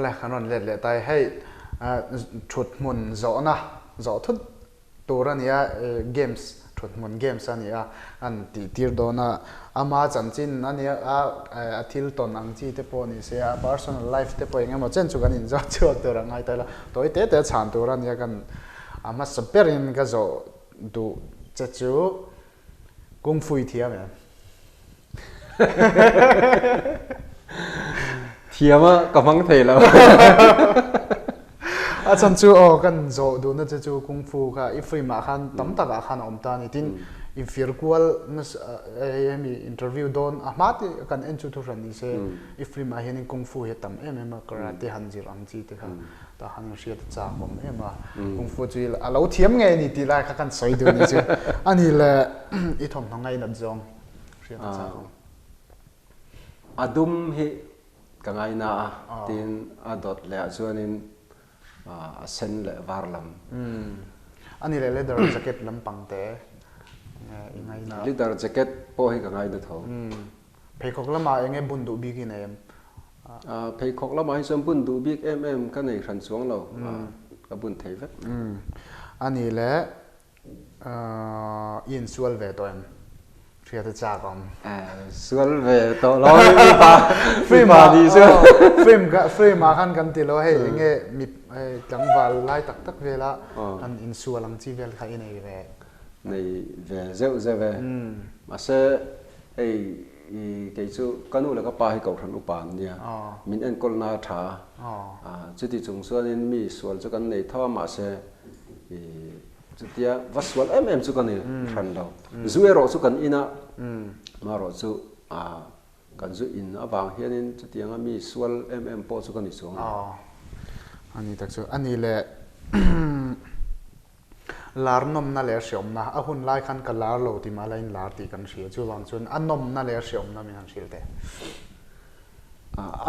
Awle, kan rawn let leh ta e. Hei, thut hmun zawhna zawh thut tur a ni a, games, thut hmun games a ni a, an tih tir dawn a. Ama chanchin a nia a, a thil tawn ang chi te pawh ni se, a personal life te pawh eng emaw chen chu kan inzawt chhuak tur a ngai ta ila, tawi te te chhan tur a nia kan a hmasa berin ka zawh duh che chu Kung Fu i thiam em? Thiam a, ka hmang thei lo. A chhan chu aw kan zawh duhna che chu Kung Fu kha i film ah khan tam tak ah khan a awm ta a ni. Tin, i fir kual nasa hei hemi interview dawn a hma te kan en chu thuhran ni se i film ah hianin Kung Fu hi a tam em em a, karate han zir ang chi te kha tah khan in hriat a chak awm em a. Kung Fu chu a lo thiam ngei a ni tih lai kha kan sawi duh ni chu. A ni le i thawmhnaw ngainat zawng. Hriat a chak awm. A dum hi ka ngaina a, tin a dawt leh ah chuanin a sen leh var lam. A ni leh leather jacket lampang te i ngaina. Leather jacket pawh hi ka ngaina tho. Pheikhawk lamah eng nge bun duh bik i nei em? Pheikhawk lamah hi chuan bun duh bik em em ka nei hran chuang lo, ka bun thei vek. A ni leh I insual ve tawh em? Hriat a chak awm. Sual ve tawh lo i pa i pa ni chu. Film ka film ah khan kan ti lo hei enge mi hei tlangval lai tak tak vela kan insual ang chi vel kha i nei ve. Nei ve zeuh zeuh e. Mahse hei i kei chu ka nu leh ka pa hi kohhran upa an nia. Min enkawlna a tha a. Chuti chung chuanin mi sual chu kan nei tho a mahse i Chutia va sual em em chu ka ni hran lo. Zu erawh chu kan in a, marawh chu kan zu in avang hianin chutianga mi sual em em pawh chu ka ni chuang lo. A ni tak chu. A ni leh lar nawmna leh hreawmna, a hun lai khan ka lar lo ti mah lain lar tih kan hria. Chuvang chuan a nawmna leh hreawmna min han hrilh teh.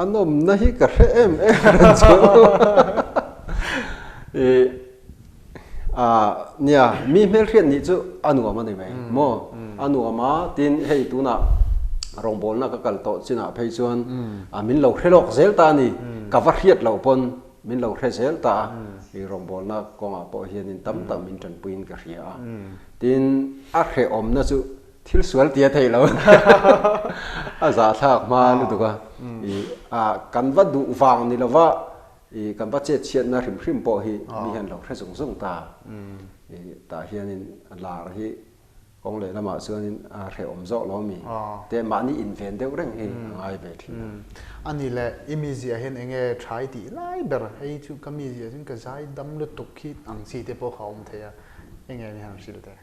A nawmna hi ka hre em em reng chu. Nia, mi hmelhriat nih chu a nuam a ni mai maw? A nuam a, tin hei tunah rawngbawlna ka kal tawh chinah phei chuan min lo hre lawk zel ta a ni. Ka va hriat loh pawn min lo hre zel ta a, i rawngbawlna kawngah pawh hianin tam tak min tanpuiin ka hria a. Tin, a hrehawmna chu Thil sual tia theih lo a zahthlak hma lutuk a, i a kan va duh vang ni lova i kan va chet chhiatna hrim hrim pawh hi mi hian lo hre zung zung ta. I tah hianin lar hi kawng leh lamah chuanin a hrehawm zawk lo ami te mahni inven deuh reng hi a ngai ve thin a. A ni le, i mizia hian eng nge tha i tih lai ber? Hei chu ka mizia chuan ka zai dam lutuk hi ang chi te pawh kha a awm thei a, eng nge mi han hrilh teh?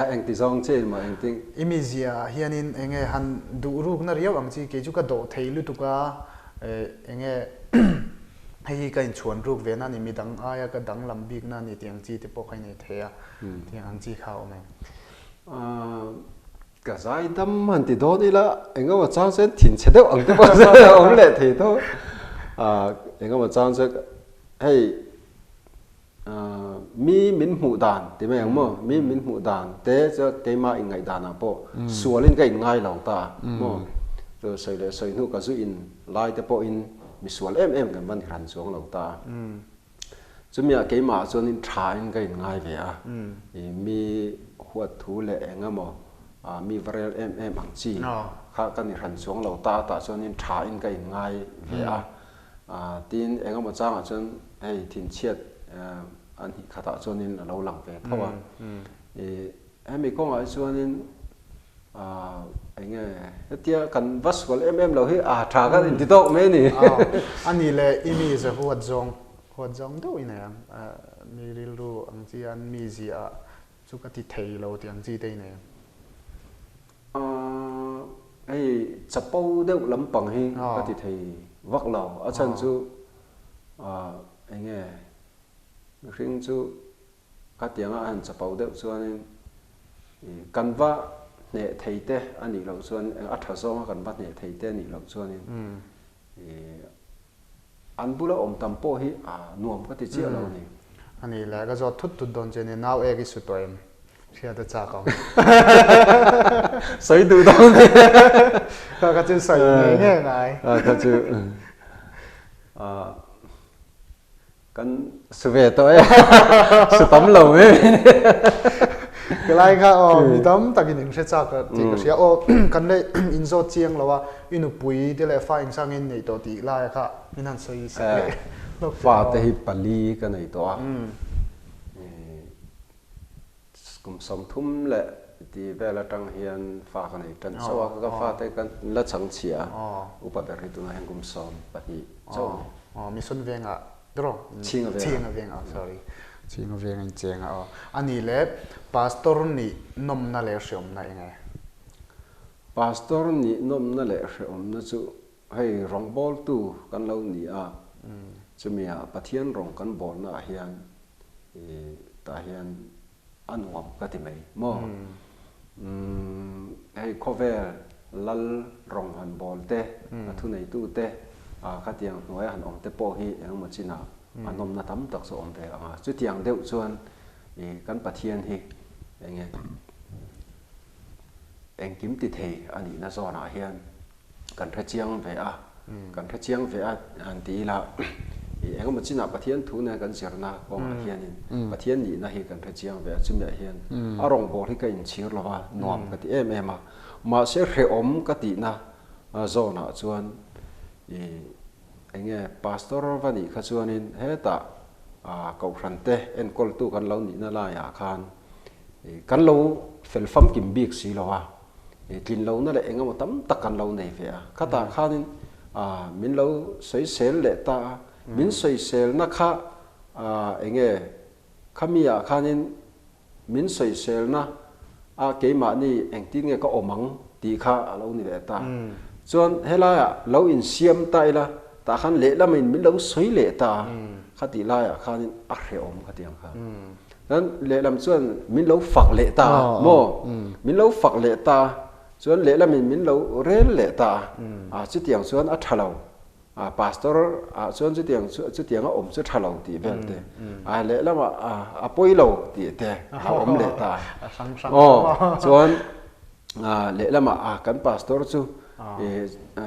A engti zawng che in maw engti? I mizia ah hianin enge han duh rukna riau ang chi, kei chu ka dawh thei lutuk a, enge hei hi ka inchhuan ruk ve na ni, midang aia ka danglam bik na ni tih ang chi te pawh kha i nei thei a, tih ang chi kha a awm em? Ka zai dam han ti dawn ila engemaw chang chuan thinchhe deuh ang te pawh a awm leh thei tho a, engemaw chang chuan hei Mi min hmuh dan ti mai ang maw? Mi min hmuh dan te chu keimah inngaih danah pawh sualin ka inngai lo ta maw? Chu sawi leh sawi hnu ka zu in lai te pawhin mi sual em em kan va ni hran chuang lo ta. Chumi ah keimah chuanin thain ka inngai ve a, mi huat thu leh eng emaw mi va rel em em ang chi kha ka ni hran chuang lo ta tah chuanin thain ka inngai ve a. Tin, eng emaw changah chuan hei thinchhiat an hnih khatah chuanin a lo lang ve tho a. Hemi kawngah hi chuanin eng nge hetia kan va sual em em lo hi a tha kan inti tawk mai a ni. A ni le, i mi ze huat zawng, huat zawng deuh i nei ang. Mi rilru ang chi an mi ziah chu ka ti thei lo tih ang chi te i nei ang. Hei chapo deuh lampang hi ka ti thei vak lo. A chhan chu eng nge mihring chu khatianga a han chapo deuh chuanin kan va hneh thei te a nih loh chuan a tha zawnga kan va hneh thei te a nih loh chuanin an bula awm tam pawh hi a nuam ka ti chiah lo a ni. A ni le, ka zawt thut thut dawn che nia, nau ek i su tawh em? Hriat a chak ang. Sawi duh dawn e. Kha kha chu sawi ngei ngei ngai. Kha chu. Kan su ve tawh e, su tam lo mai mai ni. Ka lai kha aw mi tam takin in hre chak tih ka hria. Aw kan le in zawt chiang lo a, i nupui te leh fa engzah nge in neih tawh tih laia kha min han sawi sak leh hlawk teh aw. Fa te hi pali ka nei tawh a, Kum 30 leh ti vel atang hian fa ka nei tan chauh a, ka fate ka la chang chhia a, upa ber hi tunah hian kum 12 chauh a ni. Aw, Mission vengah draw? Chhinga vengah. Chhinga vengah, sorry. Chhinga veng a incheng a aw. A nih leh Pastor nih nawmna leh hreawmna eng e? Pastor nih nawmna leh hreawmna chu hei rawngbawltu kan lo ni a, chumia Pathian rawng kan bawlnaah hian I tah hian a nuam ka ti mai maw? Umm hei khawvel lal rawng han bawl te, a thuneitu te, a khatiang hnuaia han awm te pawh hi engemaw chinah a nawmna tam tak chu a awm ve ang a. Chutiang deuh chuan i kan Pathian hi enge engkim ti thei a nihna zawnah hian kan hre chiang ve a, kan hre chiang ve a han ti ila i engemaw chinah Pathian thu nen kan zirna kawngah hianin Pathian nihna hi kan hre chiang ve a, chumiah hian a rawngbâwl hi ka inchhir lo va, nuam ka ti em em a, mahse hrehawm ka tihna zawnah chuan i enge Pastor va nih kha chuanin hetah Kohhran te enkawltu kan lo nihna laiah khan i kan lo fel famkim bik si lo a, I tlin lohna leh eng emaw tam tak kan lo nei ve a. Khatah khanin min lo sawisel leh ta a, min sawiselna kha eng nge khami ah khanin min sawiselna a keimahni engtin nge ka awm ang tih kha a lo ni leh ta. Chuan helaiah lo insiam ta ila tah khan lehlamin min lo sawi leh ta a, khatih laiah khanin a hrehawm khatiang kha. Chuan lehlam chuan min lo fak leh ta a maw? Min lo fak leh ta a, chuan lehlamin min lo rel leh ta a, chutiang chuan a tha lo. Pastor ah chuan chutiang chu chutiang a awm chu tha lo tih vel te, lehlamah a pawi lo tih te a awm leh ta a. Aw, chuan lehlamah kan pastor chu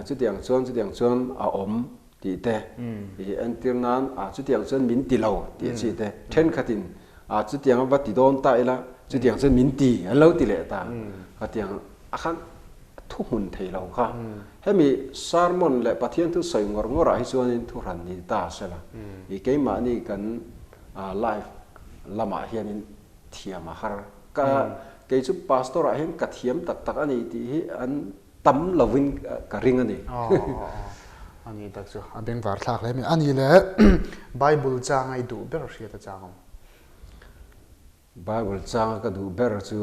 chutiang chuan chutiang chuan a awm. Tih te, i entir nan a chutiang chuan min ti lo tih chi te, thenkhatin a chutiang a va ti dawn ta ila chutiang chuan min ti an lo ti leh ta, khatiang a khan thu hmun thei lo kha. Hemi sermon leh Pathian thu sawi ngawr ngawr ah hi chuanin thu hran ni ta se la, i keimahni kan life lamah hianin thiam a har. Ka kei chu pastor ah hian ka thiam tak tak a ni tih hi an Tam lovin ka ring a ni. Aw aw aw a ni tak chu a bengvar thlak hle mai. A ni le Bible changa i duh ber hriat a chang awm? Bible changa ka duh ber chu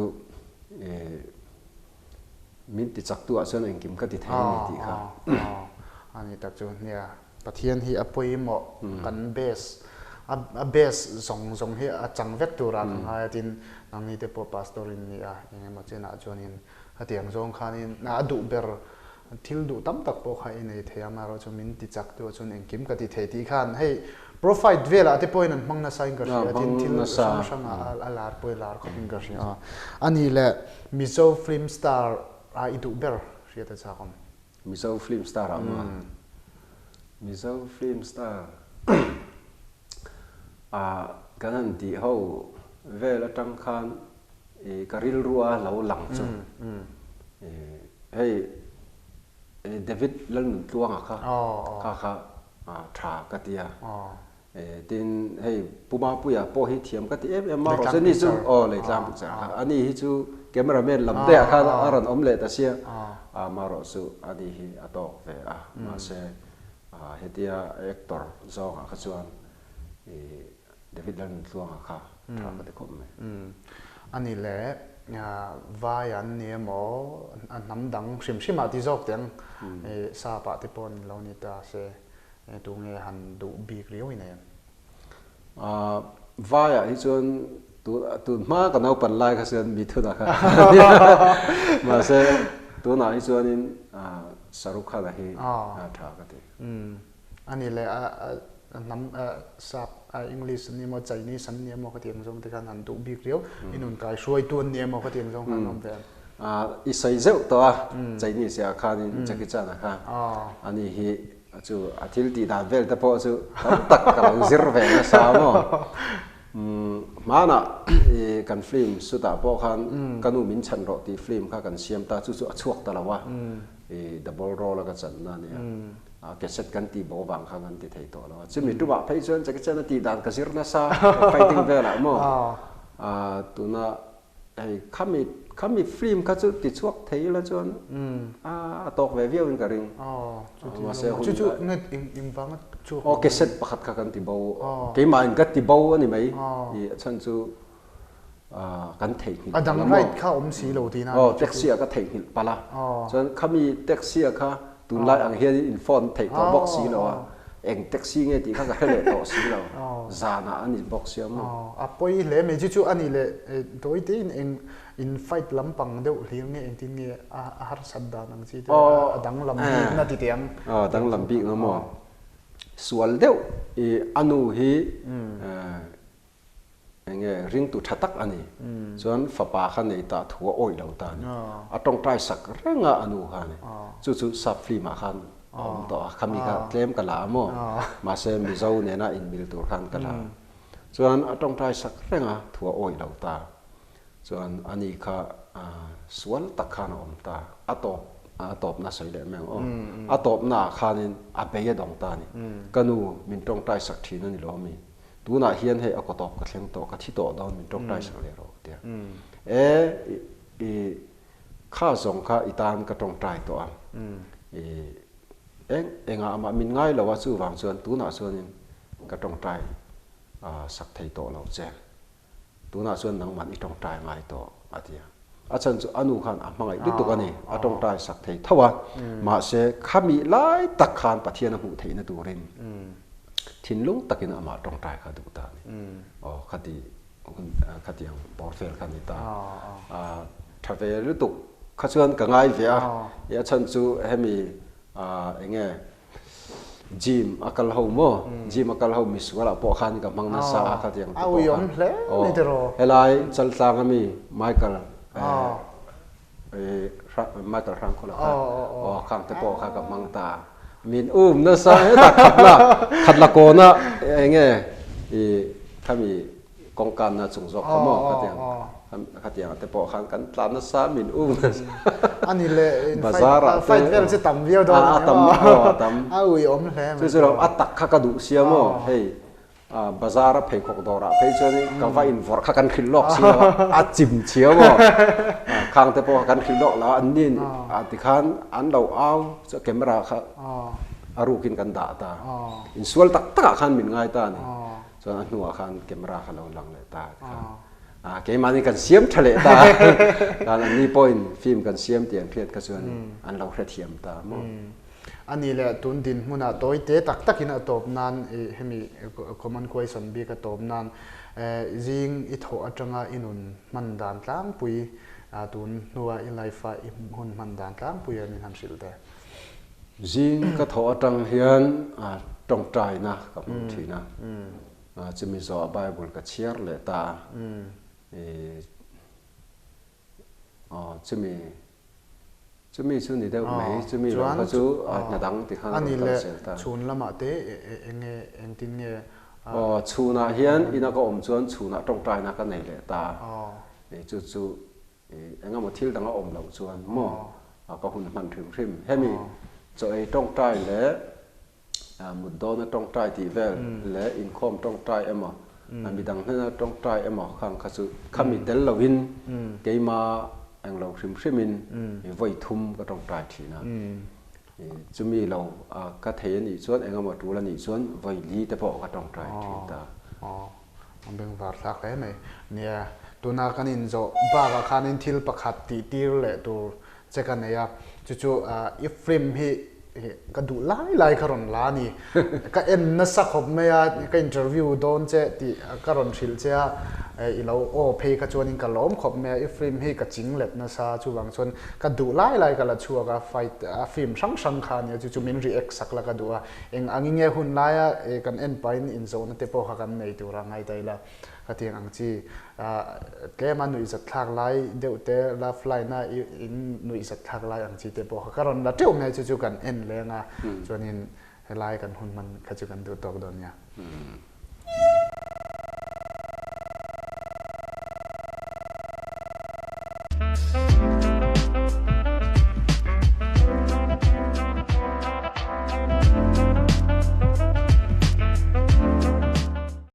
min ti chak tu ah chuan engkim ka ti thei a ni tih kha. Aw aw a ni tak chu nia Pathian hi a pawimawh kan base a base zawng zawng hi a chang vek turah ka ngai a tin nangni te pawh pastor in ni a engemaw chenah chuanin Hetiang zawng khanin a duh ber thil duh tam tak pawh kha i nei thei a, amaherawhchu min ti chak tu chuan engkim ka ti thei tih khan hei profite velah te pawhin an hmang nasa in ka hria tin thil hrang hrang ah a lar pawh i lar khawp in ka hria a. A nih leh Mizo film star ah i duh ber hriat a chak awm? Mizo film star ah maw? Mizo film star ah kan han tih ho vel atang khan I ka rilrua lo lang chu hei David Lalnuntluanga kha kha kha tha ka ti a, tin hei Pu Mapuia pawh hi thiam ka ti em em a, rawh ni chu aw Leitlang picture kha ani hi chu camera man lam te ah khan a rawn awm leh ta sia, amaherawh chu ani hi a tawk ve a, mahse hetia actor zawngah kha chuan David Lalnuntluanga kha tha ka ti khawp mai. A ni le, vai an ni emaw, a hnam dang hrim hrim ah ti zawk teh ang, sap ah te pawh an lo ni ta se, tunge han duh bik riau i nei em? Vai ah hi chuan tun hma ka naupan lai kha chuan Mithun ah kha mahse tunah hi chuanin Shahrukh Khan-a hi tha ka ti. A ni le, a hnam sap English an ni emaw Chinese an ni emaw ka ti ang zawng te khan han duh bik riau. I nun kai hruaitu an ni emaw ka ti ang zawng khan an awm ve ang. I sawi zeuh tawh a, Chinese ah khanin Jackie Chan ah khan ani hi. Chu a thil tih dan vel te pawh chu tam tak ka lo zir ve nasa maw. Hmanah i kan film shoot ah pawh khan ka nu min chhan rawh tih film kha kan siam ta, chu chu a chhuak ta lo a, i double role a ka channa a nia. A cassette kan tih bo vang khan kan ti thei tawh lo a. Chumi tumah phei chuan Jackie Chan a tih dan ka zir nasa fighting velah maw. Tuna Hei khami khami film kha chu ti chhuak thei ila chuan a tawk ve viau in ka ring. Mahse hun chu chu nge eng vang a chhuak Aw cassette pakhat kha kan ti bo keimah in ka ti bo a ni mai i a chhan chu kan theihnghilh palh a dang right kha awm si lo tihna aw taxi ah ka theihnghilh palh a chuan khami taxi ah kha tunlai ang hian in phone theih tawh bawk si lo a eng taxi nge tih kha ka hre leh tawh si lo zanah a ni bawk sia maw. A pawi hle mai chu chu a nih leh tawi tein eng in fight lampang deuh hlir nge engtin nge a harsat dan ang chi te a danglam bikna ti teh ang. Aw danglam bikna maw sual deuh i a nu hi Eng nge ringtu tha tak a ni. Chuan fapa kha nei ta thu a awih lo ta a ni. A tawngtai sak reng a a nu kha a ni. Chu chu sap film ah khan a awm tawh a, khami kha tlem ka la a maw? Mahse Mizo nena inmil tur khan ka la. Chuan a tawngtai sak reng a thu a awih lo ta. Chuan ani kha sual tak khan a awm ta. A tawp a tawpna sawi leh mai ang aw. A tawpna ah khanin a bei a dawng ta a ni. Ka nu min tawngtai sak thin a ni lo ami? Tunah hian hei a kaw tawp ka thleng tawh, ka thi tawh dawn min tawngtai sak leh rawh tia. E i kha zawng kha i tan ka tawngtai tawh a, i eng engah amah min ngai lo a chuvang chuan tunah chuanin ka tawngtai sak thei tawh lo che. Tunah chuan nangman i tawngtai ngai tawh a ti a. A chhan chu a nu khan a hmangaih lutuk a ni, a tawngtai sak thei tho a. Mahse khami lai tak khan Pathian a hmuh theihna turin thinlung takin amah tawngtai kha duh ta a ni. Aw khati hun khatiang bawr fel kha a ni ta. A tha ve lutuk kha chuan ka ngai ve a, i a chhan chu hemi eng nge Gym a kal ho maw? Gym a kal ho misual ah pawh khan ka hmang nasa a khatiang te pawh khan. Aw helai Chaltlang ami Michael Michael Hrangkhawl kha aw khang te pawh kha ka hmang ta a. Min um nasa hetah khatla khatla kawna enge i khami Kawngkanna chung zawk kha maw khatiang khatiang te pawh khan kan tlan nasa min um nasa. Ani le in fight fight vel chu tam viau dawn a tam aw a tam a ui awm hle mai chu chu lo a tak kha ka duh sia maw hei bazar a pheikhawk dawr ah phei chuan ka va in vawrh kha kan hrilh lawk si lo a chim chhia maw khang te pawh kha kan hrilh lawk lo a an ni tikhan an lo au chu camera kha a rukin kan dah ta insual tak tak ah khan min ngai ta a ni. Chuan a hnuah khan camera kha lo lang leh ta ti khan ah keimahni kan siam tha leh ta khan anni pawhin film kan siam tih an hriat kha chuan an lo hrethiam ta maw. Ani leh tun dinhmunah tawi te tak takin a tawp nan i hemi common question bik a tawp nan zing i thawh atanga i nun hman dan tlangpui tun hnua i life a i hun hman dan tlangpui a min han hrilh teh. Zing ka thawh atang hian tawngtaina ka hmang thin a, chumi zawhah Bible ka chhiar leh ta a, aw chumi chumi chu ni deuh mai, chumi lo kha chu hna dang ti khan a rawn kal zel ta. Chuan chhun lamah te eng nge engtin nge? Aw chhunah hian ina ka awm chuan chhunah tawngtaina ka nei leh ta a, chu chu Engemaw thil dang a awm loh chuan maw ka hun hman hrim hrim. Hemi chaw ei tawngtai leh mut dawna tawngtai tih vel leh inkhawm tawngtai emaw midang hnena tawngtai emaw khang kha chu khami tel loin keima englo hrim hrimin vawi thum ka tawngtai thin a. Chumi lo ka thei a nih chuan engemaw tul a nih chuan vawi li te pawh ka tawngtai thin ta. A bengvar thlak hle mai. Nia, tuna kan inzawh bakah khanin thil pakhat tih tir leh tur che ka nei a, chu chu i film hi ka duh lai lai kha rawn la a ni. Ka en nasa khawp mai a, ka interview dawn che tih ka rawn hrilh che a, i lo aw phei kha chuanin ka lawm khawp mai a, i film hi ka ching let nasa chuvang chuan ka duh lai lai ka la chhuak a, fight a film hrang hrang kha a nia, chu chu min react sak la ka duh a. Eng angin nge hun laia kan en pahin inzawhna te pawh kha kan nei tur a ngai ta ila ka tiang ang chi tlema nuihzat thlak lai deuh te love line a in nuihzat thlak lai ang chi te pawh kha ka rawn la teuh mai chu chu kan en leng a chuanin Helai kan hun hman kha chu kan duh tawk dawn nia.